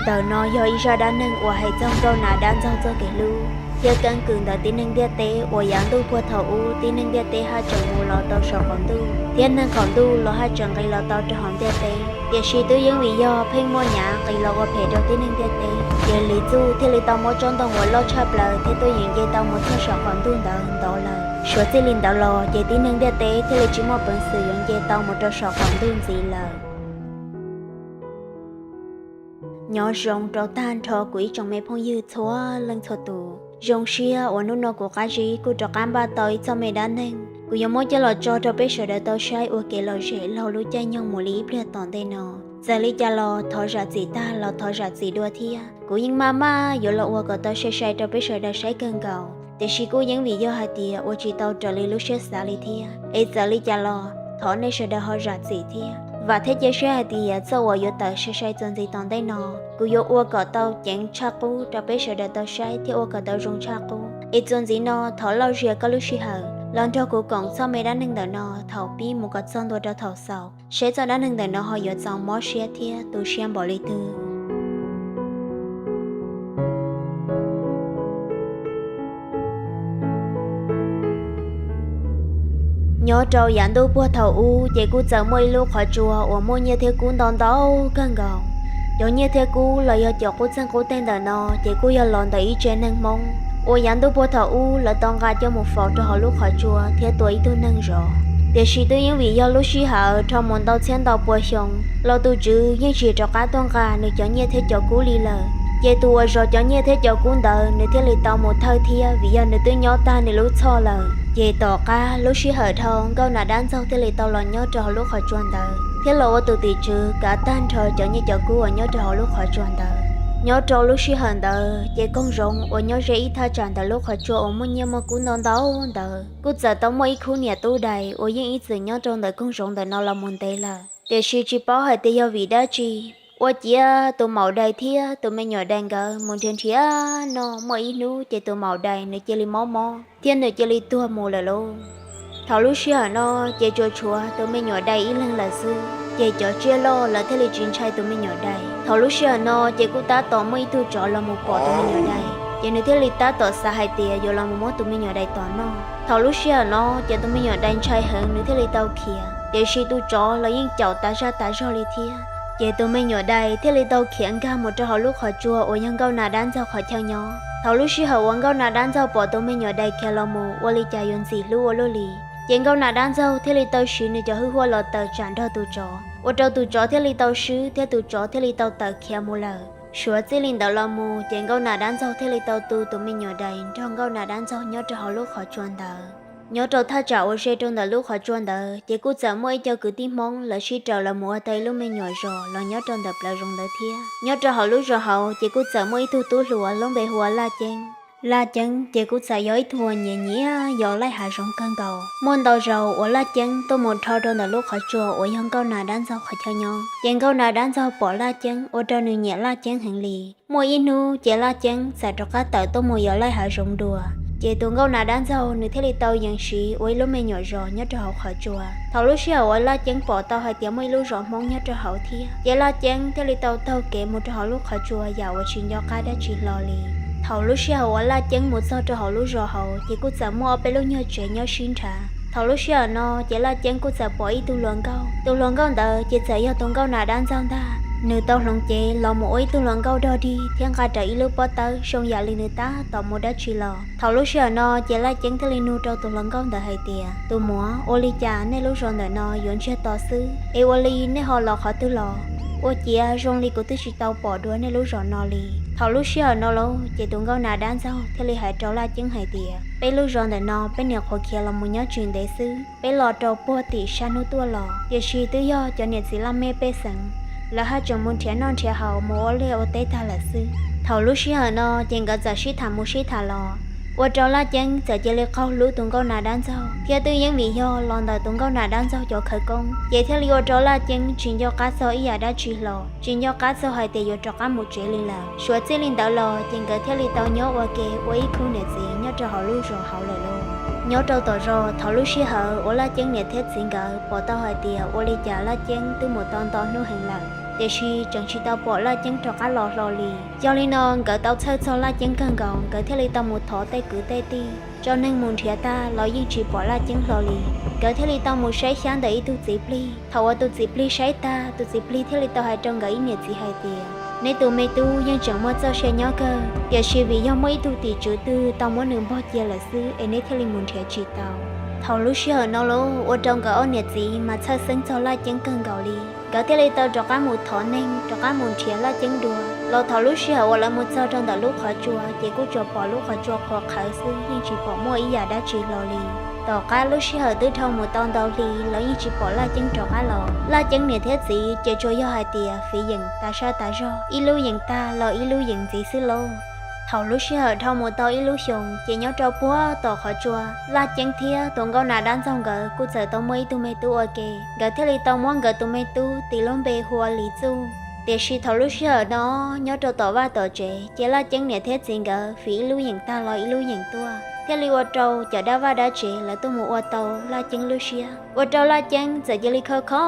Ntawm no yog ib zaj dab neeg uas hais txog Nkauj Nas dab ntxaug txoj kev hlub thiab keeb kwm ntawm tib neeg ntiaj teb uas yav ntuj puag thaum ub tib neeg ntiaj teb haj tseem mus los rau saum qaum ntuj, thiab neeg qaum ntuj los haj tseem nqis los tau rau hauv ntiaj teb. Tiam sis twb yeej vim yog pheej muaj nyav nqis los ua phem rau tib neeg ntiaj teb, ces Lis Txuj thiaj li tau muab tsob ntoo uas loj tshaj plaws thiab tuaj yeem nce tau mus txog saum qaum ntuj ntawd ntov lawm. Suav txij li ntawd los ces tib neeg ntiaj teb thiaj li tsis muaj peev xwm yuav nce tau mus rau saum qaum ntuj ntxiv lawm. Nyob zoo rau tag nrho kuv ib tsoom me phooj ywg txhua leej txhua tus. Zoo siab uas hnub no kuv qab zib kuj rov qab npaj tau ib txoj me dab neeg kuv yuav muab coj los tso rau peb sawv daws tau saib ua kev lom zem laug lub caij nyoog mus li ib pliag tom ntej no. Txawm li cas los thov zam txim tag los thov zam txim dua thiab. Kuv yeej maj maj yuav los ua kom tau sai sai rau peb sawv daws saib kawg nkaus, tiam sis kuj yeej vim yog hais tias ua tsis tau raws li lub siab xav li thiab. Es txawm li cas los thov nej sawv daws ho zam txim thiab. Vam thiab cia siab hais tias txoj uas yuav tawm sai sai txuas ntxiv tom ntej no, kuv yuav ua kom tau ceev tshaj qub rau peb sawv daws tau saib thiab ua kom tau zoo tshaj qub. Es txuas ntxiv no thov lauj zias koj lub sij hawm los nrog kuv koom txoj me dab neeg ntawm no thaum pib mus kom txog ntua rau thaum xaus, saib txoj dab neeg ntawm no ho yuav txaus mob siab thiab tu siab npaum li twg. Nyob rau yav ntuj puag thaum ub ces kuj txawm muaj ib lub qhov tsua uas muaj nyiaj thiab kub ntau ntau kawg nkaus. Cov nyiaj thiab kub los yog cov qub txeeg qub teg ntawm no ces kuj yog los ntawm ib tsev neeg Hmoob uas yav ntuj puag thaum ub lawv tau nqa coj mus faus rau hauv lub qhov tsua thiab tua ib tug neeg zov. Tiam sis twb yeej vim yog lub sij hawm dhau mus ntau txhiab ntau pua xyoo los tus tswv yeej tsis rov qab tuaj nqa nws cov nyiaj thiab cov kub li lawm. Ces tus uas zov cov nyiaj thiab cov kub ntawd nws thiaj li tau mus thawj thiab, vim yog nws twb nyob tag nws lub txhoj lawm. Ces tom qab lub sij hawm dhau, Nkauj Nas dab ntxaug thiaj li tau los nyob rau hauv lub qhov tsua ntawd thiab los ua tus tim tswv kav tag nrho cov nyiaj cov kub uas nyob rau hauv lub qhov tsua ntawd. Nyob rau lub sij hawm ntawd ces koog zoov uas nyob ze ib thaj tsam ntawm lub qhov tsua uas muaj nyiaj muaj kub ntau ntau ntawd kuj txawm tau muaj ib khub niam tub dais uas yeej ib txwm nyob rau ntawm koog zoov ntawm no los mus ntev lawm. Tiam sis tsis paub hais tias yog vim dab tsi, ua ciav tus maum dais thiab tus me nyuam dais nkawd mus nrhiav nrhiav noj, muaj ib hnub ces tus maum dais nws cia li mob mob thiab nws cia li tuag mus lawm lauj. Thaum lub sij hawm no ces tsuas tshuav tus me nyuam dais ib leeg lawm xwb, ces cov tsiaj loj lawv thiaj li tsis ntshai tus me nyuam dais. Thaum lub sij hawm no ces kuj tab tom muaj ib tug tsov los mus pom tus me nyuam dais, ces nws thiaj li tab tom xav hais tias yuav los mus muab tus me nyuam dais tom noj. Thaum lub sij hawm no ces tus me nyuam dais ntshai heev, nws thiaj li tau khiav, tiam sis tus tsov los yeej caum tas zaj tas zog li thiab. Ces tus me nyuam dais thiaj li tau khiav nkag mus rau hauv lub qhov tsua uas yog Nkauj Nas dab ntxaug qhov chaw nyob. Thaum lub sij hawm uas Nkauj Nas dab ntxaug pom tus me nyuam dais khiav los mus ua li cas yuav ntxim hlub ua luaj li, ces Nkauj Nas dab ntxaug thiaj li tau siv nws cov hwj huaj los tawm tsam nrog tus tsov, ua rau tus tsov thiaj li tau swb thiab tus tsov thiaj li tau tawm khiav mus lawm. Suav txij li ntawd los mus ces Nkauj Nas dab ntxaug thiaj li tau tu tus me nyuam dais nrog Nkauj Nas dab ntxaug nyob rau hauv lub qhov tsua ntawd. Nyob rau thaj tsam uas ze rau ntawm lub qhov tsua ntawd ces kuj txawm muaj ib co kwv tij Hmoob lawv sib raws los mus ua tau ib lub me nyuam zos los nyob rau ntawm plawv zoov ntawd thiab. Nyob rau hauv lub zos hauv ces kuj txawm muaj ib tug tub hluas lub npe hu ua Laj Ceeb. Laj Ceeb ces kuj txawm yog ib tug uas nyiam nyiam yos laij hav zoov kawg nkaus. Muaj ntau zaus uas Laj Ceeb tuaj mus dhau rau ntawm lub qhov tsua uas yog Nkauj Nas dab ntxaug qhov chaw nyob, ces Nkauj Nas dab ntxaug pom Laj Ceeb ua rau nws nyiam Laj Ceeb heev li. Muaj ib hnub ces Laj Ceeb txawm rov qab tawm tuaj mus yos laij hav zoov dua, ces tus Nkauj Nas dab ntxaug nws thiaj li tau yees siv ua ib lub me nyuam zos nyob rau hauv qhov tsua. Thaum lub sij hawm uas Laj Ceeb pom tau hais tias muaj ib lub zos Hmoob nyob rau hauv thiab, ces Laj Ceeb thiaj li tau taug kev mus rau hauv lub qhov tsua yam uas tsis nco qab dab tsi hlo li. Thaum lub sij hawm uas Laj Ceeb mus txog rau hauv lub zos hauv ces kuj txawm muaj ob peb lub nyuag tsev nyob sib nrhav. Thaum lub sij hawm no ces Laj Ceeb kuj txawm pom ib tug hluas nkauj. Tus hluas nkauj ntawd ces txawm yog tus Nkauj Nas dab ntxaug ntag. Nws tau hloov cev los mus ua ib tug hluas nkauj dog dig thiab nqa rawv ib lub pob tawb zoo yam li nws tab tom mus dab tsi los. Thaum lub sij hawm no ces Laj Ceeb thiaj li nug rau tus hluas nkauj ntawd hais tias, tus muam, ua li cas nej lub zos ntawm no yuav ntsiag to xwb es ua li nej ho los qhov twg los? Ua ciav zoo li kuv twb tsis tau pom dua nej lub zos no li. Thaum lub sij hawm no lauj ces tus Nkauj Nas dab ntxaug thiaj li hais rau Laj Ceeb hais tias, peb lub zos ntawm no peb niam qhuav khiav los mus nyob tsis ntev xwb, peb los rau puag tim sab hnub tuaj los, tiam sis twb yog cov niam txiv laj mej pej xeem, lawv haj tseem mus nrhiav noj nrhiav haus mus ua liaj ua teb tag lawm xwb. Thaum lub sij hawm no ces nkawd txawm sib tham mus sib tham los, ua rau Laj Ceeb txawm cia li qaug hlub tus Nkauj Nas dab ntxaug, thiab twb yeej vim yog los ntawm tus Nkauj Nas dab ntxaug cov khawv koob, ces thiaj li ua rau Laj Ceeb tsis nco qab txog ib yam dab tsi hlo, tsis nco qab txog hais tias yuav rov qab mus tsev li lawm. Suav txij li ntawd los ces nkawd thiaj li tau nyob ua ke ua ib khub niam txiv nyob rau hauv lub zos hauv lawm lauj. Nyob rau tom zos, thaum lub sij hawm uas Laj Ceeb niam thiab txiv nkawd pom tau hais tias ua li cas Laj Ceeb twb mus tau nto hnub heev lawm, tiam sis tseem tsis tau pom Laj Ceeb rov qab los hlo li. Yog li no nkawd tau txhawj txog Laj Ceeb kawg nkaus, nkawd thiaj li tau mus thov tej kwv tej tij tso neeg mus nrhiav tag los yeej tsis pom Laj Ceeb hlo li. Nkawd thiaj li tau mus saib xyab ntawm ib tug txiv plig. Thaum uas tus txiv plig saib tag, tus txiv plig thiaj li tau hais rau nkawd ib niam txiv hais tias, neb tus me tub yeej tseem muaj txoj sia nyob kawg, tiam sis vim yog muaj ib tug tim tswv twg tau muab nws npog cia lawm xwb es neb thiaj li mus nrhiav tsis tau. Thaum lub sij hawm no los ua rau nkawd ob niam txiv mas txhawj xeeb txog Laj Ceeb kawg nkaus li. Nkawd thiaj li tau rov qab mus thov neeg rov qab mus nrhiav Laj Ceeb dua. Los thaum lub sij hawm uas lawv mus txog rau ntawm lub qhov tsua ces kuj tsuas pom lub qhov tsua qhuav qhawv xwb, yeej tsis pom muaj ib yam dab tsi hlo li. Tom qab lub sij hawm twb dhau mus tau ntau hli los yeej tsis pom Laj Ceeb rov qab los. Laj Ceeb niam thiab txiv ces tsuas yog hais tias fiv yeem tas sab tas zog, ib lub yeem tag los ib lub yeem ntxiv xwb lauj. Thaum lub sij hawm dhau mus tau ib lub xyoos ces nyob rau puag tom qhov tsua, Laj Ceeb thiab tus nkauj nas dab ntxaug nkawd kuj txawm tau muaj ib tug me tub ua ke. Nkawd thiaj li tau muab nkawd tus me tub tis lub npe hu ua Lis Txuj. Tiam sis thaum lub sij hawm no nyob rau tom vaj tom tsev ces Laj Ceeb niam thiab txiv nkawd fiv ib lub yeem tag los ib lub yeem tuaj, thiaj li ua rau cov dab vaj dab tsev lawv tuaj mus ua tau Laj Ceeb lub siab, ua rau Laj Ceeb txawm cia li kho kho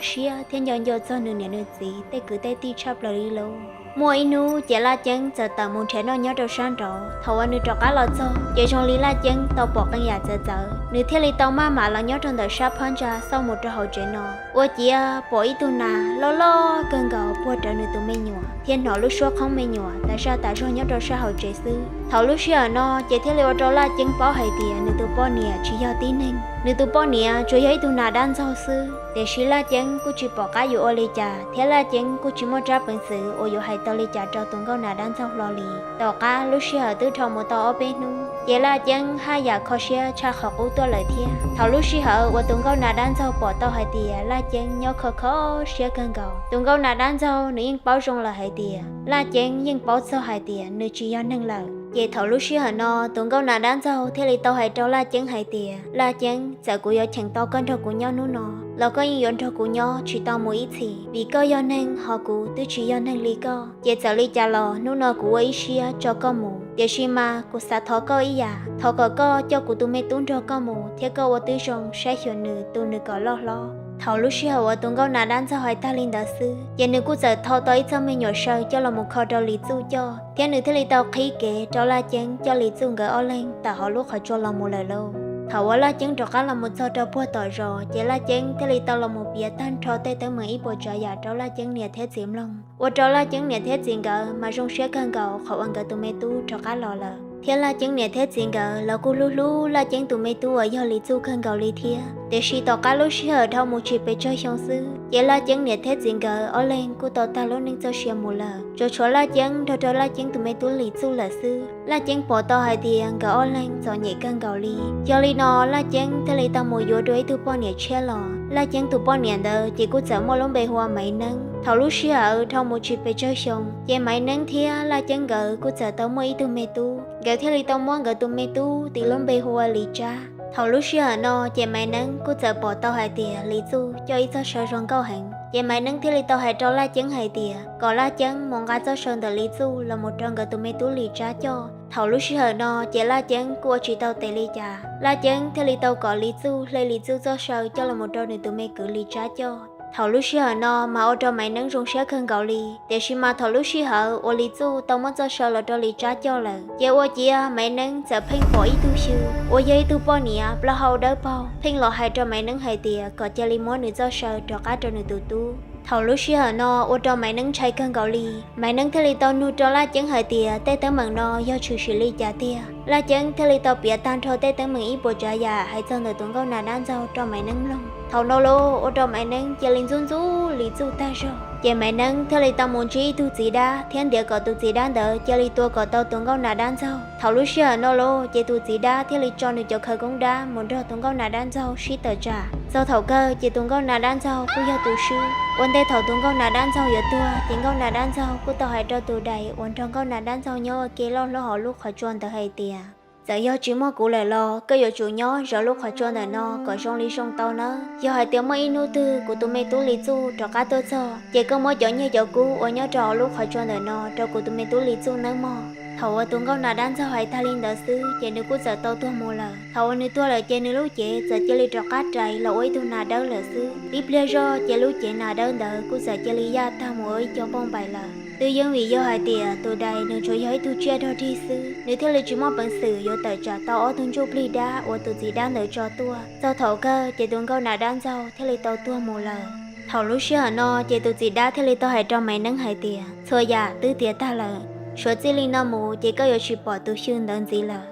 siab thiab nco nco txog nws niam nws txiv tej kwv tej tij tshaj plaws li lauj. Muaj ib hnub ces Laj Ceeb txawm tawm mus nrhiav noj nyob rau sab nraud. Thaum uas nws rov qab los txog ces zoo li Laj Ceeb tau pom qee yam txawv txawv, nws thiaj li tau maj mam los nyob rau ntawm sab phab ntsa xauj mus rau hauv tsev no. Ua ciav pom ib tug nas loj loj kawg nkaus puag rawv nws tus me nyuam thiab hnov lub suab qhoob me nyuam tas zaj tas zog nyob rau sab hauv tsev xwb. Thaum lub sij hawm no ces thiaj li ua rau Laj Ceeb paub hais tias nws tus poj niam tsis yog tib neeg. Nws tus poj niam tsuas yog ib tug nas dab ntxaug xwb, tiam sis Laj Ceeb kuj tsis pom qab yuav ua li cas thiab Laj Ceeb kuj tsis muaj tsab peev xwm uas yuav hais tau li cas rau tus nkauj nas dab ntxaug hlo li. Tom qab lub sij hawm twb dhau mus tau ob peb hnub ces Laj Ceeb haj yam kho siab tshaj qhov qub tuaj lawm thiab. Thaum lub sij hawm uas tus nkauj nas dab ntxaug pom tau hais tias Laj Ceeb nyob kho kho siab kawg nkaus, tus nkauj nas dab ntxaug nws yeej paub zoo lawm hais tias Laj Ceeb yeej paub txog hais tias nws tsis yog neeg lawm. Ces thaum lub sij hawm no tus nkauj nas dab ntxaug thiaj li tau hais rau Laj Ceeb hais tias, Laj Ceeb, txawm kuv yuav cheem tau koj nrog kuv nyob hnub no los koj yeej yuav nrog kuv nyob tsis tau mus ib txhis, vim koj yog neeg ho kuv twb tsis yog neeg li koj. Ces txawm li cas los hnub no kuv ua ib siab tso koj mus, tiam sis mas kuv xav thov koj ib yam, thov kom koj coj kuv tus me tub nrog koj mus thiab koj ua tib zoo saib xyuas nws, tu nws kom loj hlob. Thaum lub sij hawm uas tus nkauj nas dab ntxaug hais tag li ntawd xwb ces nws kuj txawm thau tau ib txoj me nyuam saw coj los mus kho rau Lis Txuj coj, thiab nws thiaj li tau qhib kev rau Laj Ceeb coj Lis Txuj nkawd ob leeg tawm hauv lub qhov tsua los mus lawm lauj. Thaum uas Laj Ceeb rov qab los mus txog rau puag tom zos ces Laj Ceeb thiaj li tau los mus piav tag nrho tej teeb meem ib puas tsav yam rau Laj Ceeb niam thiab txiv mloog, ua rau Laj Ceeb niam thiab txiv nkawd mas zoo siab kawg nkaus qhov uas nkawd tus me tub rov qab los lawm. Thiab Laj Ceeb niam thiab txiv nkawd los kuj hlub hlub Laj Ceeb tus me tub uas yog Lis Txuj kawg nkaus li thiab. Tiam sis tom qab lub sij hawm dhau mus tsis pes tsawg xyoo xwb ces Laj Ceeb niam thiab txiv nkawd ob leeg kuj tau tag lub neej txoj sia mus lawm, tsuas tshuav Laj Ceeb nrog rau Laj Ceeb tus me tub Lis Txuj lawm xwb. Laj Ceeb pom tau hais tias nkawd ob leeg txom nyem kawg nkaus li. Yog li no Laj Ceeb thiaj li tau mus yuav dua ib tug poj niam tshiab los. Laj Ceeb tus poj niam ntawd ces kuj txawm muaj lub npe hu ua Maiv Neeb. Thaum lub sij hawm dhau mus tsis pes tsawg xyoo ces Maiv Neeb thiab Laj Ceeb nkawd kuj txawm tau muaj ib tug me tub, nkawd thiaj li tau muab nkawd tus me tub tis lub npe hu ua Lis Tsab. Thaum lub sij hawm no ces Maiv Neeb kuj txawm pom tau hais tias Lis Txuj coj ib txoj saw zoo nkauj heev, ces Maiv Neeb thiaj li tau hais rau Laj Ceeb hais tias kom Laj Ceeb mus nqa txoj saw ntawm Lis Txuj los mus rau nkawd tus me tub Lis Tsab coj. Thaum lub sij hawm no ces Laj Ceeb kuj ua tsis tau tes li cas, Laj Ceeb thiaj li tau kom Lis Txuj hle Lis Txuj txoj saw coj los mus rau nws tus me kwv Lis Tsab coj. Thaum lub sij hawm no mas ua rau Maiv Neeb zoo siab kawg nkaus li, tiam sis mas thaum lub sij hawm uas Lis Txuj tau muab txoj saw los rau Lis Tsab coj lawm ces ua ciav Maiv Neeb txawm pheej pom ib tug xyw uas yog ib tug poj niam plaub hau dawb paug pheej los hais rau Maiv Neeb hais tias kom cia li muab nws txoj saw rov qab rau nws tus tub. Thaum lub sij hawm no ua rau Maiv Neeb ntshai kawg nkaus li. Maiv Neeb thiaj li tau nug rau Laj Ceeb hais tias tej teeb meem no yog tshwm sim li cas tiag. Laj Ceeb thiaj li tau piav tag nrho tej teeb meem ib puas tsav yam hais txog ntawm tus nkauj nas dab ntxaug rau Maiv Neeb mloog. Thaum no los ua rau Maiv Neeb cia li ntxub ntxub Lis Txuj tag zog, ces Maiv Neeb thiaj li tau mus ntsib ib tug txiv dab thiab ntiav kom tus txiv dab ntawd cia li tua kom tau tus nkauj nas dab ntxaug. Thaum lub sij hawm no los ces tus txiv dab thiaj li tso nws cov khawv koob dab mus nrog tus nkauj nas dab ntxaug sib tawm tsam. Txog thaum kawg ces tus nkauj nas dab ntxaug kuj yog tus swb. Ua ntej thaum tus nkauj nas dab ntxaug yuav tuag ces nkauj nas dab ntxaug kuj tau hais rau tus dais uas nrog nkauj nas dab ntxaug nyob ua ke loj hlob hauv lub qhov tsua ntawd hais tias, Txawm yog tsis muaj kuv lawm los koj yuav tsum nyob zov lub qhov tsua ntawm no kom zoo li zoo tau nawb. Yog hais tias muaj ib hnub twg kuv tus me tub Lis Txuj rov qab tuaj txog ces koj muab cov nyiaj cov kub uas nyob rau hauv lub qhov tsua ntawm no rau kuv tus me tub Lis Txuj nawb mog. Thaum uas tus nkauj nas dab ntxaug hais tag li ntawd xwb ces nws kuj txawm tau tuag mus lawm. Thaum uas nws tuag lawm ces nws lub cev txawm cia li rov qab rais los ua ib tug nas dawb lawm xwb. Tib pliag zoj ces lub cev nas dawb ntawd kuj txawm cia li yaj tag mus ua ib co npauj npaim lawm. Twb yeej vim yog hais tias tus dais nws tsuas yog ib tug tsiaj dog dig xwb, nws thiaj li tsis muaj peev xwm yuav tawm tsam tau ob tug ntsuj plig dab uas tus txiv dab ntawd tso tuaj. Txog thaum kawg ces tus nkauj nas dab ntxaug thiaj li tau tuag mus lawm. Thaum lub sij hawm no ces tus txiv dab thiaj li tau hais rau Maiv Neeb hais tias, txhua yam twb tiav tag lawm, suav txij li no mus ces koj yuav tsis pom tus xyw ntawd ntxiv lawm.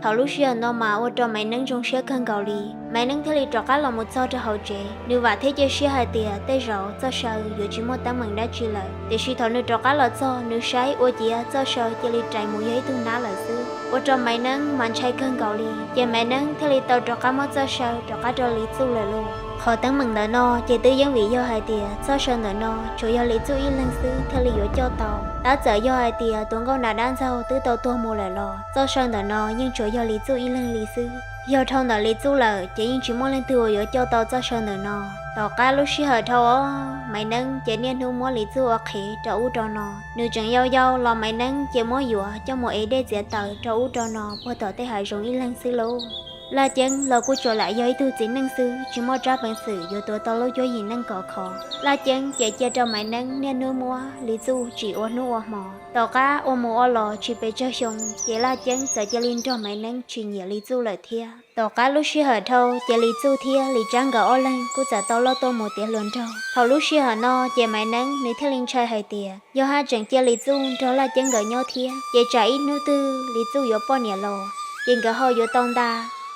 Thaum lub sij hawm no mas ua rau Maiv Neeb zoo siab kawg nkaus li. Maiv Neeb thiaj li rov qab los mus txog rau hauv tsev, nws vam thiab cia siab hais tias tej zaum Txoj Saw yuav tsis muaj teeb meem dab tsi lawm. Tiam sis thaum nws rov qab los txog, nws saib ua ciav Txoj Saw cia li rais mus yog ib tug nab lawm xwb, ua rau Maiv Neeb mas ntshai kawg nkaus li. Ces Maiv Neeb thiaj li tau rov qab muab Txoj Saw rov qab rau Lis Txuj lawm lauj. Qhov teeb meem ntawm no ces twb yeej vim yog hais tias Txoj Saw ntawm no tsuas yog Lis Txuj ib leeg xwb thiaj li yuav coj tau. Tab txawm yog hais tias tus nkauj nas dab ntxaug twb tau tuag mus lawm los Txoj Saw ntawm no yeej tsuas yog Lis Txuj ib leeg li xwb. Yog dhau ntawm Lis Txuj lawm ces yeej tsis muaj leej twg uas yuav coj tau Txoj Saw ntawm no. Tom qab lub sij hawm dhau os, Maiv Neeb ces niaj hnub muab Lis Txuj ua qhev rau ub rau no. Nws tseem yau yau los Maiv Neeb ces muab yuav coj mus ev dej txiav taws rau ub rau no puag tom tej hav zoov ib leeg xwb lauj. Laj Ceeb los kuj tsuas lam yog ib tug txiv neej xwb, tsis muaj tsab peev xwm yuav tuav tau lub cuab yim neej kom khov. Laj Ceeb ces cia rau Maiv Neeb niaj hnub muab Lis Txuj tsim ua hnub ua hmo. Tom qab ua mus ua los tsis pes tsawg xyoo ces Laj Ceeb txawm cia li nrog Maiv Neeb tsis nyiam Lis Txuj lawm thiab. Tom qab lub sij hawm dhau ces Lis Txuj thiab Lis Tsab nkawd ob leeg kuj txawm tau loj tuaj mus tiav hluas nraug. Thaum lub sij hawm no ces Maiv Neeb nws thiaj li ntshai hais tias yog haj tseem cia Lis Txuj nrog Laj Ceeb nkawd nyob thiab ces tsam ib hnub twg Lis Txuj yuav poj niam los ces nkawd ho yuav tau nta.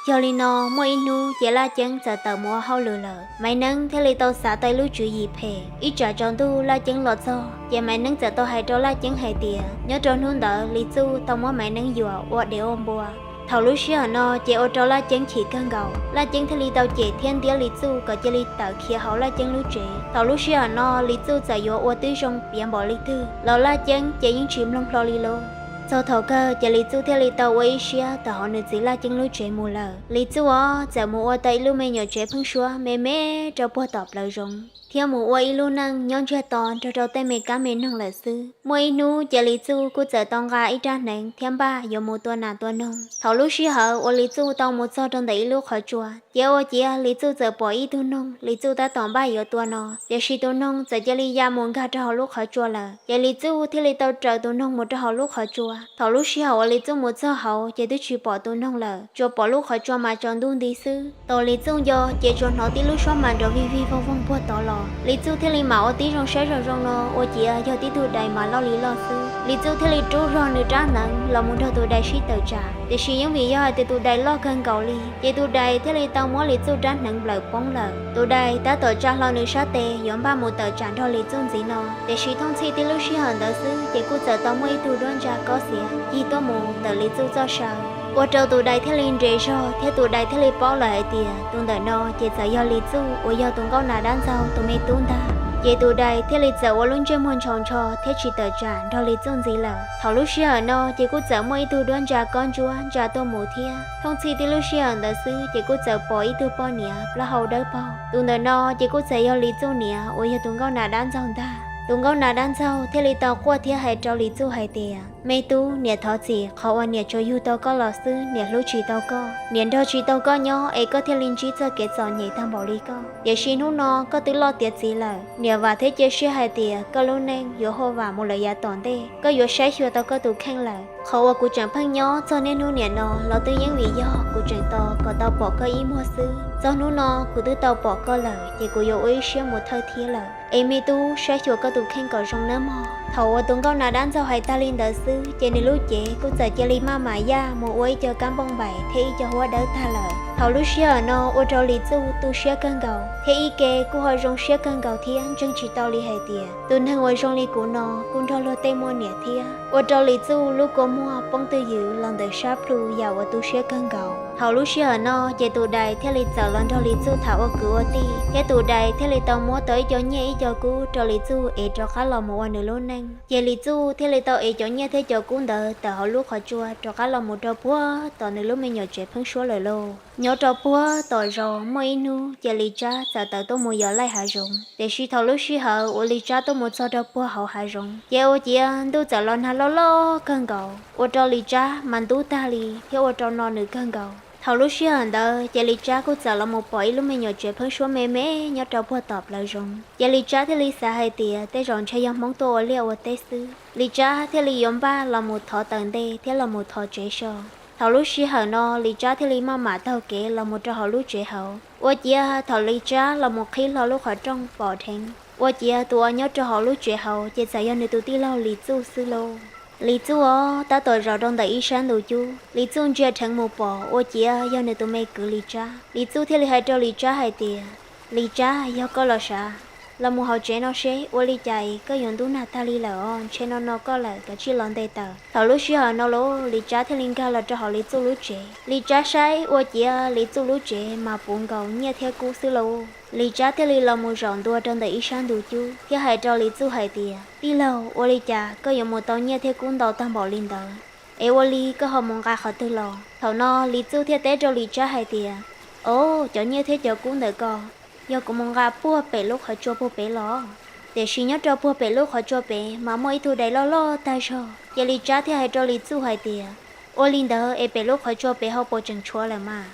Yog li no muaj ib hnub ces Laj Ceeb txawm tawm mus ua hauj lwm lawm. Maiv Neeb thiaj li tau xav tau ib lub tswv yim phem, ib tsam tsaus ntuj Laj Ceeb los txog ces Maiv Neeb txawm tau hais rau Laj Ceeb hais tias nyob rau hnub ntawd Lis Txuj tau muab Maiv Neeb yuam ua dev ua npua. Thaum lub sij hawm no ces ua rau Laj Ceeb chim kawg nkaus, Laj Ceeb thiaj li tau cem thiab ntiab Lis Txuj kom cia li tawm khiav hauv Laj Ceeb lub tsev. Thaum lub sij hawm no Lis Txuj txawm yuav ua tib zoo piav npaum li twg los Laj Ceeb ces yeej tsis mloog hlo li lauj. Txog thaum kawg ces Lis Txuj thiaj li tau ua ib siab tawm hauv nws txiv Laj Ceeb lub tsev mus lawm. Lis Txuj os txawm mus ua tau ib lub me nyuam tsev pheeb suab me me rau puag tom plawv zoov thiab mus ua ib lub neej nyob ntsiag to nrog rau tej me kab me noog lawm xwb. Muaj ib hnub ces Lis Txuj kuj txawm tau nqa ib rab hneev thiab npaj yuav mus tua nas tua noog. Thaum lub sij hawm uas Lis Txuj tau mus txog rau ntawm ib lub qhov tsua, ces ua ciav Lis Txuj txawm pom ib tug noog Lis Txuj tab tom npaj yuav tua no, tiam sis tus noog txawm cia li ya mus nkag rau hauv lub qhov tsua lawm. Ces Lis Txuj thiaj li tau raws tus noog mus rau hauv lub qhov tsua. Thaum lub sij hawm uas Lis Txuj mus txog hauv ces twb tsis pom tus noog lawm, tsuas pom lub qhov tsua mas tsaus ntuj nti xwb. Thaum Lis Txuj nco ces tsuas hnov tib lub suab mas nrov vig vig voog voog puag tod los. Lis Txuj thiaj li mam ua tib zoo saib zoo zoo no ua ciav yog tib tug dais mas loj li loj xwb. Lis Txuj thiaj li rub zog nws rab hneev los mus nrog tus dais sib tawm tsam, tiam sis yeej vim yog hais tias tus dais loj kawg nkaus li ces tus dais thiaj li tau muab Lis Txuj rab hneev nplawm poob lawm. Tus dais tab tom tsa hlo nws sab tes yuav npaj mus tawm tsam nrog Lis Txuj ntxiv no, tiam sis thooj txhij tib lub sij hawm ntawd xwb ces kuj txawm tau muaj ib tug duab ntsa kob xiav cig tuaj mus ntawm Lis Txuj txoj saw, ua rau tus dais thiaj li nres zog thiab tus dais thiaj li paub lawm hais tias tus ntawm no ces txawm yog Lis Txuj uas yog tus nkauj nas dab ntxaug tus me tub ntag. Ces tus dais thiaj li txawm ua lub ntsej muag ntshaus ntsho thiab tsis tawm tsam nrog Lis Txuj ntxiv lawm. Thaum lub sij hawm no ces kuj txawm muaj ib tug duab ntsa kob ntsuab ntsa tuaj mus thiab. Thooj txhij tib lub sij hawm ntawd xwb ces kuj txawm pom ib tug poj niam plaub hau dawb paug. Tus ntawm no ces kuj txawm yog Lis Txuj niam uas yog tus nkauj nas dab ntxaug ntag. Tus nkauj nas dab ntxaug thiaj li tau quaj thiab hais rau Lis Txuj hais tias, me tub, niam thov txim, qhov uas niam tsuas yug tau koj los xwb, niam hlub tsis tau koj. Niam nrog tsis tau koj nyob es koj thiaj li ntsib txoj kev txom nyem tag npaum li koj. Tiam sis hnub no koj twb loj tiav txiv lawm, niam vam thiab cia siab hais tias koj lub neej yuav huaj vam mus lawm yav tom ntej, koj yuav saib xyuas tau koj tus kheej lawm. Qhov uas kuv tseem pheej nyob txog niaj hnub niam no los twb yeej vim yog kuv tseem tos kom tau pom koj ib muag xwb. Txog hnub no kuv twb tau pom koj lawm ces kuv yuav ua ib siab mus thawj thiab lawm. Es me tub, saib xyuas koj tus kheej kom zoo nawb mog. Thaum uas tus nkauj nas dab ntxaug hais tag li ntawd xwb ces nws lub cev kuj txawm cia li maj mam yaj mus ua ib co kab npauj npaim thiab ib co huab dawb tag lawm. Thaum lub sij hawm no ua rau Lis Txuj tu siab kawg nkaus thiab ib ke kuj ho zoo siab kawg nkaus thiab ntseeg tsis tau li hais tias tus neeg uas zoo li kuv no kuj nrog luag tej muaj niam thiab. Ua rau Lis Txuj lub kua muag poob twj ywm los ntawm sab plhu yam uas tu siab kawg nkaus. Thaum lub sij hawm no ces tus dais thiaj li txawm los nrog Lis Txuj tham ua kwv ua tij thiab tus dais thiaj li tau muab tau ib co nyiaj ib co kub rau Lis Txuj es rov qab los mus ua nws lub neej. Ces Lis Txuj thiaj li tau ev cov nyiaj thiab cov kub ntawd tawm hauv lub qhov tsua rov qab los mus rau puag tom nws lub me nyuam tsev pheeb suab lawm lauj. Nyob rau puag tom zos muaj ib hnub ces Lis Tsab txawm tawm tuaj mus yos laij hav zoov. Tiam sis thaum lub sij hawm uas Lis Tsab tuaj mus txog rau puag hauv hav zoov ces ua ciav ntuj txawm los nag loj loj kawg nkaus ua rau Lis Tsab mas ntub tag li thiab ua rau no nws kawg nkaus. Thaum lub sij hawm ntawd ces Lis Tsab kuj txawm los mus pom ib lub me nyuam tsev pheeb suab me me nyob rau puag tom plawv zoov. Ces Lis Tsab thiaj li xav hais tias tej zaum ntshe yog Hmoob tuaj ua liaj ua teb xwb. Lis Tsab thiaj li yuav npaj los mus thov taws ntej thiab los mus thov tsev so. Thaum lub sij hawm no Lis Tsab thiaj li maj mam taug kev los mus rau hauv lub tsev hauv. Ua ciav thaum Lis Tsab los mus qhib hlo lub qhov rooj pom dheev, ua ciav tus uas nyob rau hauv lub tsev hauv ces txawm yog nws tus tij laug Lis Txuj xwb lauj. Lis Txuj os tab tom zaum rau ntawm ib sab ntu cub, Lis Txuj ntsia dheev mus pom ua ciav yog nws tus me kwv Lis Tsab. Lis Txuj thiaj li hais rau Lis Tsab hais tias, Lis Tsab, yog koj los sav, los mus hauv tsev no seb ua li cas koj yuav ntub nag tag li lawm os, ntshe no no koj lawm, kav tsij los nte taws. Thaum lub sij hawm no lauj, Lis Tsab thiaj li nkag los rau hauv Lis Txuj lub tsev. Lis Tsab saib ua ciav Lis Txuj lub tsev mas puv nkaus nyiaj thiab kub xwb lauj. Lis Tsab thiaj li los mus zaum ntua rau ntawm ib sab ntu cub thiab hais rau Lis Txuj hais tias, Tij laug, ua li cas koj yuav mus tau nyiaj thiab kub ntau tag npaum li ntawd? Es ua li koj ho mus nqa qhov twg los? Thaum no Lis Txuj thiaj teb rau Lis Tsab hais tias, Au, cov nyiaj thiab cov kub ntawm ko yog kuv mus nqa puag pem lub qhov tsua puag pem los. Tiam sis nyob rau puag pem lub qhov tsua pem mas muaj ib tug dais loj loj tag zog. Ces Lis Tsab thiaj hais rau Lis Txuj hais tias, Ua li ntawd es pem lub qhov tsua pem ho puas tseem tshuav lawm mas?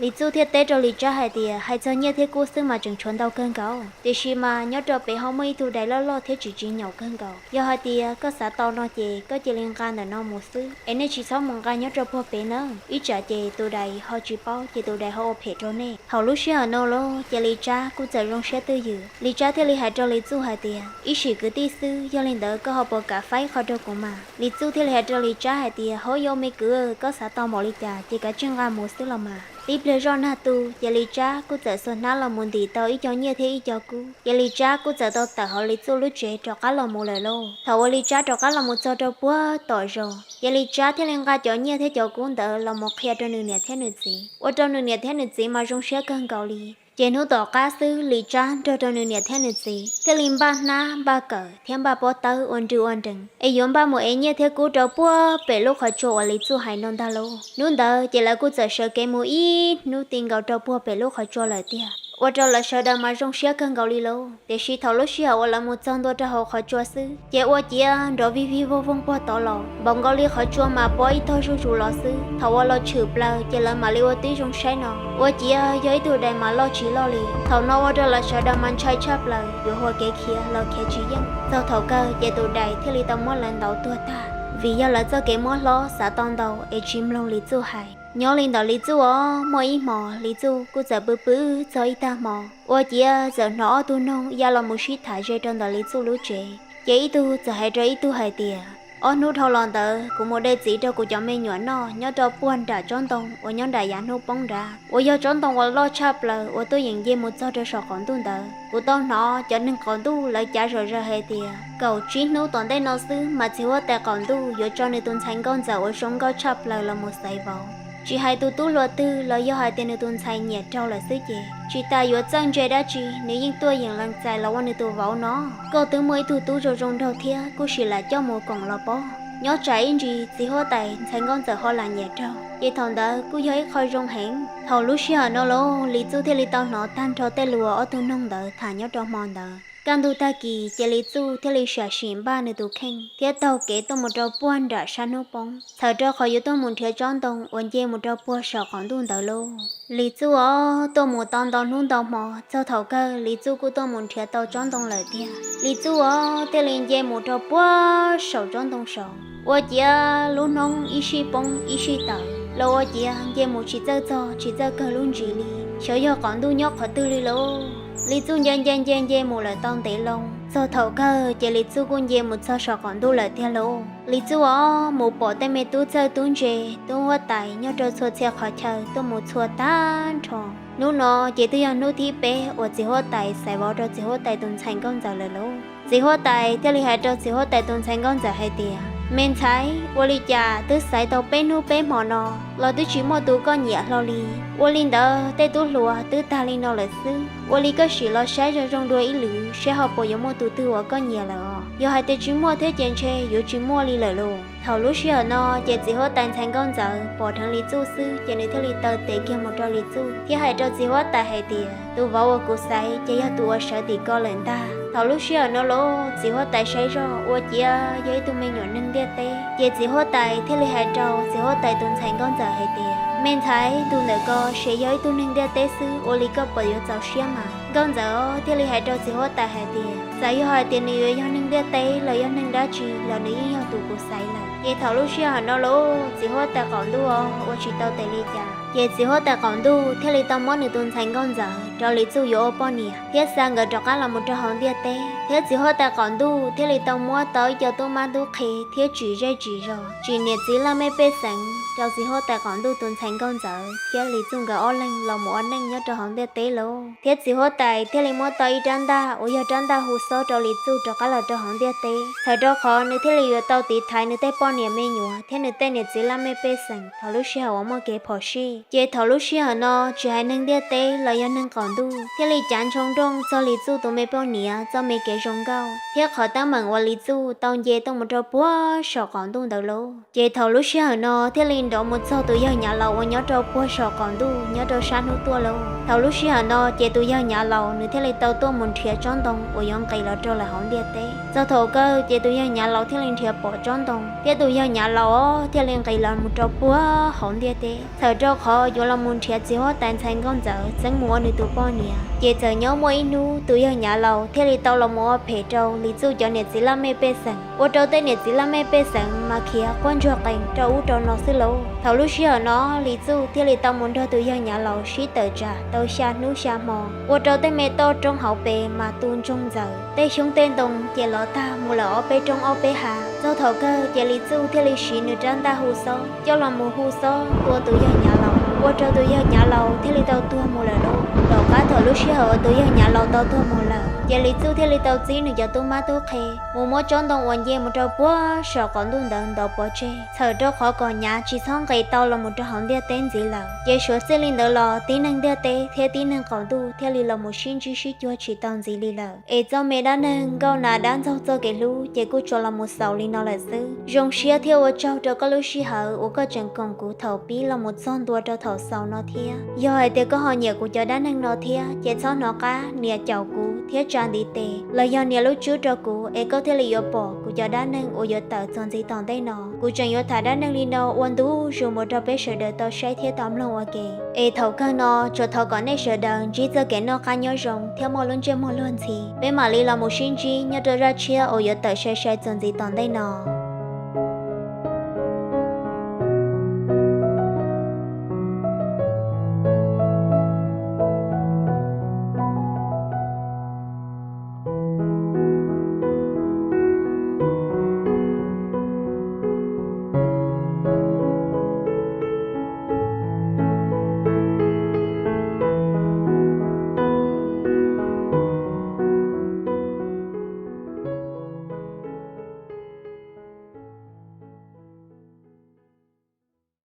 Lis Txuj thiaj teb rau Lis Tsab hais tias, Hais txog nyiaj thiab kub xwb mas tseem tshuav ntau kawg nkaus, tiam sis mas nyob rau pem ho muaj ib tug dais loj loj thiab tsis tsis nyaum kawg nkaus. Yog hais tias koj xav tau no ces koj cia li nqa ntawm no mus xwb es nej tsis txhob mus nqa nyob rau puag pem nawb, ib tsam ces tus dais ho tsis paub ces tus dais ho ua phem rau nej. Thaum lub sij hawm no los ces Lis Tsab kuj txawm zoo siab twj ywm. Lis Tsab thiaj li hais rau Lis Txuj hais tias, Ib sim kwv tij xwb, yog li ntawd koj ho puas kam faib qhov rau kuv mas? Lis Txuj thiaj li hais rau Lis Tsab hais tias, Hauv, yog me kwv, koj xav tau npaum li cas ces kav tsij nqa mus xwb los mas. Tib pliag zoj nag tu ces Lis Tsab kuj txawm xuas hnab los mus ntim tau ib co nyiaj thiab ib co kub. Ces Lis Tsab kuj txawm tau tawm hauv Lis Txuj lub tsev rov qab los mus lawm lauj. Thaum uas Lis Tsab rov qab los mus txog rau puag tom zos ces Lis Tsab thiaj li nqa cov nyiaj thiab cov kub ntawd los mus qhia rau nws niam thiab nws txiv. Ua rau nws niam thiab nws txiv mas zoo siab kawg nkaus li. Ces hnub tom qab xwb Lis Tsab nrog rau nws niam thiab nws txiv thiaj li npaj hnab npaj kawm thiab npaj pob tawb ua nrw ua nrees es yuav npaj mus ev nyiaj thiab kub rau puag pem lub qhov tsua uas Lis Txuj hais no ntag lauj. Hnub ntawd ces lawv kuj txawm sawv kev mus ib hnub ti nkaus rau puag pem lub qhov tsua lawm tiag. Ua rau lawv sawv daws mas zoo siab kawg nkaus li lauj. Tiam sis thaum lub sij hawm uas lawv mus txog ntua rau hauv qhov tsua xwb ces ua ciav nrov vij vij voog voog puag tod los, npaum nkaus li qhov tsua mas pob ib tog zuj zus los xwb. Thaum uas los tshwm plaws ces lawv mam li ua tib zoo saib no, ua ciav yog ib tug dais mas loj tsis loj li. Thaum no ua rau lawv sawv daws mas ntshai tshaj plaws yuav hua kev khiav los khiav tsis yeej. Txog thaum kawg ces tus dais thiaj li tau muab lawv ntaus tuag tag vim yog lawv txoj kev muab hlob xav tau ntau es tsis mloog Lis Txuj hais. Nyob li ntawd Lis Txuj os, muaj ib hmos Lis Txuj kuj txawm pw pw txog ib tag hmo, ua ciav txawm hnov ob tug noog ya los mus sib tham ze rau ntawm Lis Txuj lub tsev. Ces ib tug txawm hais rau ib tug hais tias, Ob hnub dhau los ntawd kuv mus de txiv rau kuv cov me nyuam noj nyob rau puag nram tsob ntoo uas nyob nram yav hnub poob nrad, uas yog tsob ntoo uas loj tshaj plaws uas tuaj yeem nce mus txog rau saum qaum ntuj ntawd. Kuv tau hnov cov neeg qaum ntuj lawv cav zom zaws hais tias kaum tsib hnub tom ntej no xwb mas txiv huab tais qaum ntuj yuav tso nws tus ntxhais nkauj ntxawm uas zoo nkauj tshaj plaws los mus xaiv vauv. Tsis hais tus tub hluas twg los yog hais tias nws tus ntxhais nyiam raug lawm xwb ces tsis tas yuav txawj ntse dab tsi nws yeej tuaj yeem lees txais los ua nws tus vauv no. Koj twb muaj ib tug tub zoo zoo nraug thiab kuj sim lam coj mus koom los pob. Nyob tsam ib ntsis txiv huab tais ntxhais nkauj ntxawm ho lam nyiam raug ces thaum ntawd kuj yog ib qho zoo heev. Thaum lub sij hawm no los Lis Txuj thiaj li tau hnov tag nrho tej lus uas ob tug noog ntawd tham nyob rau hmo ntawd. Kaj ntug tag kis ces Lis Txuj thiaj li sam sim npaj nws tus kheej thiab taug kev tuaj mus rau puag nram sab hnub poob, txhawm rau qhov yuav tuaj mus nrhiav tsob ntoo uas nce mus rau puag saum qaum ntuj ntawd lauj. Lis Txuj os, tuaj mus tau ntau hnub ntau hmo, txog thaum kawg Lis Txuj kuj tuaj mus nrhiav tau tsob ntoo lawm tiag. Lis Txuj os, thiaj li nce mus rau puag saum tsob ntoo saud, ua ciav lub hnub ib sij poob ib sij tawm los ua ciav nce mus tsis txawj txog tsis txawj kawg lub ntsis li, xyov yog qaum ntuj nyob qhov twg li lauj. Lis Txuj nce nce nce nce mus lawm tau ntev loo, Txog thaum kawg ces Lis Txuj kuj nce mus txog saum qaum ntuj lawm tiag lauj. Lis Txuj os mus pom tej me tub txawj tub ntse, tub huab tais nyob rau txhua txhia qhov chaw tuaj mus txhua tag nrho. Hnub no ces twb yog hnub thib peb uas txiv huab tais xaiv vauv rau txiv huab tais tus ntxhais nkauj ntxawm lawm lauj. Txiv huab tais thiaj li hais rau txiv huab tais tus ntxhais nkauj ntxawm hais tias, me ntxhais, ua li cas twb xaiv tau peb hnub peb hmo no los twb tsis muaj tus koj nyiam hlo li? Ua li ntawd tej tub hluas twb tag li no lawm xwb, ua li koj sim los saib zoo zoo dua ib lwm saib ho puas yuav muaj tus twg uas koj nyiam lawm os. Yog hais tias tsis muaj thiab ces ntshe yuav tsis muaj li lawm lauj. Thaum lub sij hawm no ces txiv huab tais ntxhais nkauj ntxawm pom dheev Lis Txuj xwb ces nws thiaj li taw tes kiag mus rau Lis Txuj thiab hais rau txiv huab tais hais tias, tus vauv uas kuv xaiv ces yog tus uas sawv tim ko lawm ntag. Thaum lub sij hawm no los txiv huab tais saib zoj ua ciav yog ib tug me nyuam neeg ntiaj teb, ces txiv huab tais thiaj li hais rau txiv huab tais tus ntxhais nkauj ntxawm hais tias, me ntxhais, tus ntawm ko ces yog ib tug neeg ntiaj teb xwb, ua li koj puas yuav txaus siab mas? Nkauj ntxawm thiaj li hais rau txiv huab tais hais tias, txawm yog hais tias nws yuav yog neeg ntiaj teb los yog neeg dab tsi los nws yeej yog tus kuv xaiv lawm. Ces thaum lub sij hawm no los txiv huab tais qaum ntuj ua tsis tau tes li cas, ces txiv huab tais qaum ntuj thiaj li tau muab nws tus ntxhais nkauj ntxawm rau Lis Txuj yuav ua poj niam thiab xa nkawd rov qab los mus rau hauv ntiaj teb. Thiab txiv huab tais qaum ntuj thiaj li tau muab tau ib co tub mab tub qhe thiab tsim zej tsim zos, tsim niam txiv laj mej pej xeem rau txiv huab tais qaum ntuj tus ntxhais nkauj ntxawm thiab Lis Txuj nkawd ob leeg los mus ua neej nyob rau hauv ntiaj teb lauj. Thiab txiv huab tais thiaj li muab tau ib rab ntaj uas yog rab ntaj hu xob rau Lis Txuj rov qab los rau hauv ntiaj teb, txhawm rau qhov nws thiaj li yuav tau tiv thaiv nws tej poj niam me nyuam thiab nws tej niam txiv laj mej pej xeem thaum lub sij hawm uas muaj kev phom sij. Ces thaum lub sij hawm no tsis hais neeg ntiaj teb los yog neeg qaum ntuj thiaj li cav ntshoo nrooj txog Lis Txuj tus me poj niam txoj me kev zoo nkauj thiab qhov teeb meem uas Lis Txuj tau nce tuaj mus rau puag saum qaum ntuj ntawd lauj. Ces thaum lub sij hawm no thiaj li nrov mus txog tus yawg Nyav Laus uas nyob rau puag saum qaum ntuj nyob rau sab hnub tuaj lauj. Thaum lub sij hawm no ces tus yawg Nyav Laus nws thiaj li tau tuaj mus nrhiav tsob ntoo uas yuav nqis los rau lawm hauv ntiaj teb. Txog thaum kawg ces tus yawg Nyav Laus thiaj li nrhiav pom tsob ntoo thiab tus yawg Nyav Laus thiaj li nqis los mus rau puag hauv ntiaj teb, txhawm rau qhov yuav los mus nrhiav txiv huab tais ntxhais nkauj ntxawm txeeb mus ua nws tus poj niam. Ces txawm nyob muaj ib hnub tus yawg Nyav Laus thiaj li tau los mus ua phem rau Lis Txuj cov niam txiv laj mej pej xeem, ua rau tej niam txiv laj mej pej xeem mas khiav quaj ntsuag qees rau ub rau no xwb lauj. Thaum lub sij hawm no Lis Txuj thiaj li tau mus nrog tus yawg Nyav Laus sib tawm tsam tau xya hnub xya hmo, ua rau tej me toj roob hauv pes mas tu ntsoog ntxaws, tej xyoob tej ntoo ces lov tag mus lawm ob peb roob ob peb hav. Txog thaum kawg ces Lis Txuj thiaj li siv nws rab ntaj hu xob coj los mus hu xob tua tus yawg Nyav Laus, ua rau tus yawg Nyav Laus thiaj li tau tuag mus lawm lauj. Tom qab thaum lub sij hawm uas tus yawg Nyav Laus tau tuag mus lawm ces Lis Txuj thiaj li tau txib nws cov tub mab tub qhe mus muab tsob ntoo uas nce mus rau puag saum qaum ntuj ntawd ntov pov tseg, txhawm rau qhov kom Nyav tsis txhob nqis tau los mus rau hauv ntiaj teb ntxiv lawm. Ces suav txij li ntawd los tib neeg ntiaj teb thiab tib neeg qaum ntuj thiaj li los mus sib ntsib sib cuag tsis tau ntxiv li lawm. Es txoj me dab neeg Nkauj Nas dab ntxaug txoj kev hlub ces kuj tsuas los mus xaus li no lawm xwb. Zoo siab thiab ua tsaug rau koj lub sij hawm uas koj tseem koom kuv thaum pib los mus txog ntua rau thaum xaus no thiab. Yog hais tias koj ho nyiam kuv cov dab neeg no thiab ces txhob hnov qab nias caum kuv thiab tsa ntiv tes los yog nias lub tswb rau kuv es koj thiaj li yuav pom kuv cov dab neeg uas yuav tawm txuas ntxiv tom ntej no. Kuv tseem yuav tham dab neeg li no ua ntu zus mus rau peb sawv daws tau saib thiab tau mloog ua ke. Es thaum kawg no tsuas thov kom nej sawv daws ntsib txoj kev noj qab nyob zoo thiab muaj lub ntsej muag luag ntxhi. Peb mam li los mus sib ntsib nyob rau zaj tshiab uas yuav tawm sai sai txuas ntxiv tom ntej no.